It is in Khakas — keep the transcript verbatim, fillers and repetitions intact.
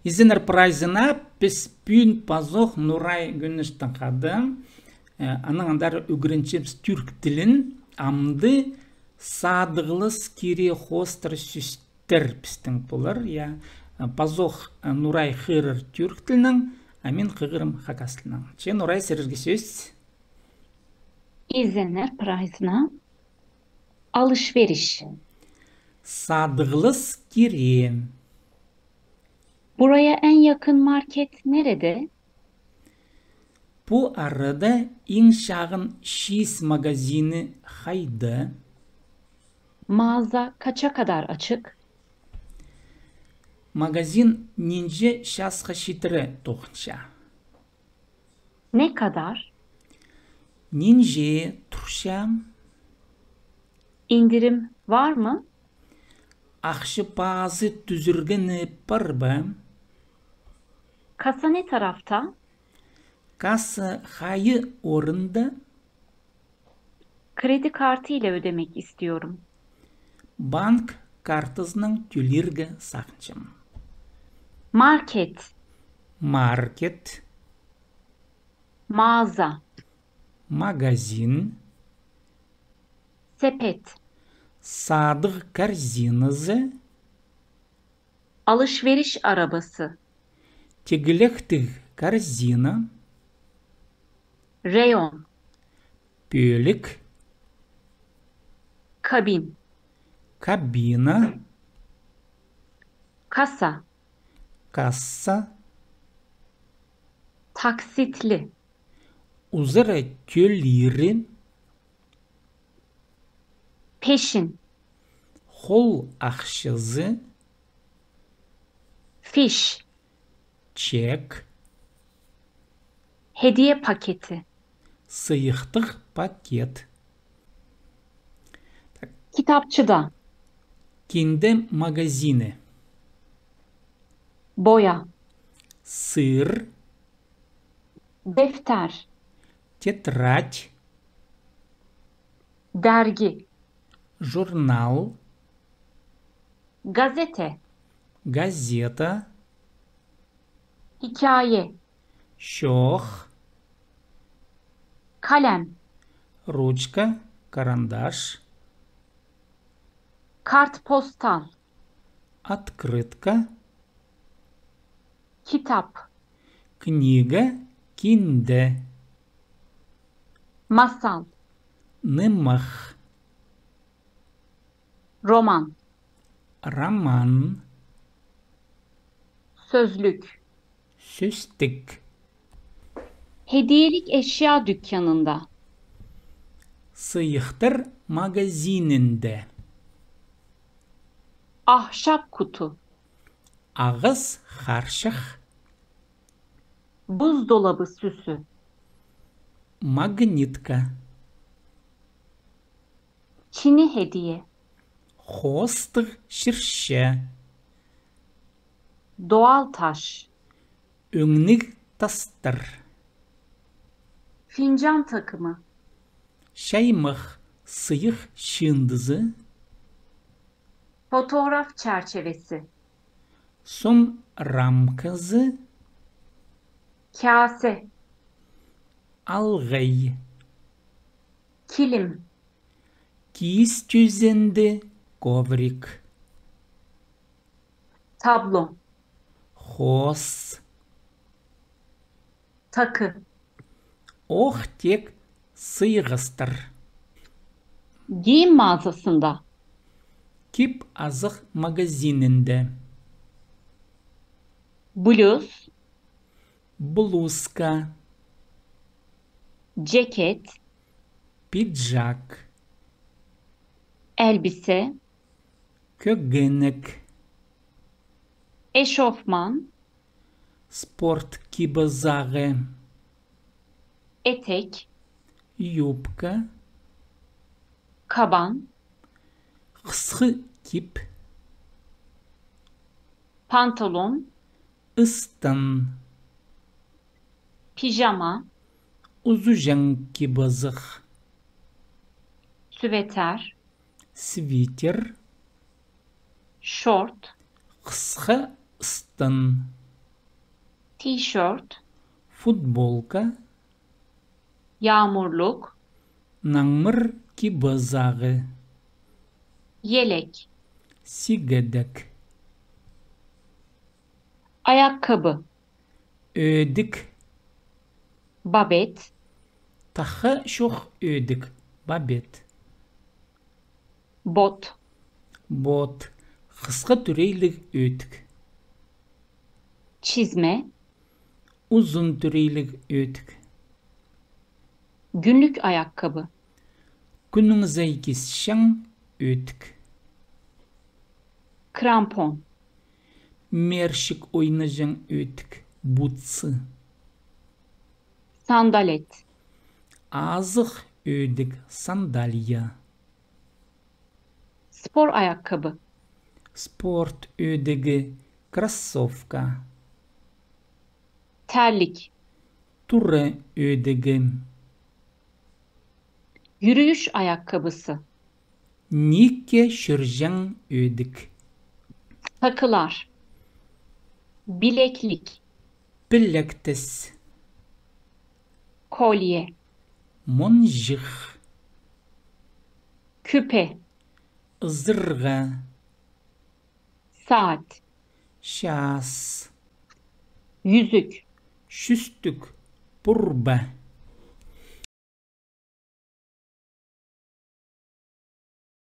Изеннер прайзына, піс пӱӱн пазох Нурай Гӱнештең хада, э, анаң андар ӱгренчебіс тӱрк тілін, амды садығлас кире хоостыра сӧстер пістің полар, я. Пазох, э, Нурай хығырар тӱрк тілінең, а мин хығырим хакас тілінең. Че, Нурай, сірерге сӧс. Изеннер прайзына. Alışveriş. Садығлас кире. Buraya en yakın market nerede? Пу арада иң чағын чиис магазині хайда? Mağaza kaça kadar açık? Магазин нинҷе часха читіре тоғынча? Ne kadar? Нинҷе турча? İndirim var mı? Ахча паазы тӱзіргені пар ба? Kasa ne tarafta? Касса хайы орында? Kredi kartı ile ödemek istiyorum. Банк картазынаң тӧлирге сағынчам. Market. Маркет. Mağaza. Магазин. Sepet. Садығ корзиназы. Alışveriş arabası. Тигілектіг корзина. Reyon. Пӧлік. Kabin. Кабина. Kasa. Касса. Taksitli. Узара тӧлири. Peşin. Хол ахчазы. Fiş. Чек. Hediye paketi. Сыйыхтығ пакет. Kitapçıda. Кинде магазині. Boya. Сыр. Defter. Тетрадь. Dergi. Журнал. Gazete. Газета. Hikaye. Чоох. Kalem. Ручка, карандаш. Kartpostal. Открытка. Kitap. Книга, кинде. Masal. Нымах. Roman. Роман. Sözlük. Сӧстік. Hediyelik eşya dükkanında. Сыйыхтар магазинінде. Ahşap kutu. Ағас харчах. Buzdolabı süsü. Магнитка. Çini hediye. Хоостығ чирче. Doğal taş. Ӧңніг тастар. Fincan takımı. Чаймах сыйых чыындызы. Fotoğraf çerçevesi. Сом рамказы. Kâse. Алғай. Kilim. Киис тӧзенді, коврик. Tablo. Хоос. Takı. Оох-теек сыйғастар. Giyim mağazasında. Кип-азах магазинінде. Bluz. Блузка. Ceket. Пиджак. Elbise. Кӧгенек. Eşofman. Спорт кип-азағы. Etek. Юбка. Kaban. Хысхы кип. Pantolon. Ыстан. Pijama. Узуҷаң кип-азах. Süveter. Свитер. Şort. Хысха ыстан. Тишёрт. Футболка. Яамурлығ. Наңмыр кибі сағы. Елек. Сигедек. Аяқкыбы. Ӧдік. Бабет. Тахха чох ӧдік. Бабет. Бот. Бот. Хысха тӱрейліг ӧдік. Чизме. Узун тӱрейліг ӧдік. Кӱнлік аяқкыбы. Кӱннің сай кисчең ӧдік. Крампон. Мээрчік ойнаҷаң ӧдік. Бутсы. Сандалет. Азых ӧдік. Сандалья. Спор аяқкыбы. Спорт ӧдігі. Кроссовка. Тәлік. Тура ӧдігі. Юрӱӱш аяқкыбысы. Ниикке чӧрҷең ӧдік. Сакылар. Пілеклік. Пілектес. Колье. Монҷых. Кӱпе. Ызырға. Саат. Час. Юзік. Чӱстік. Пурба.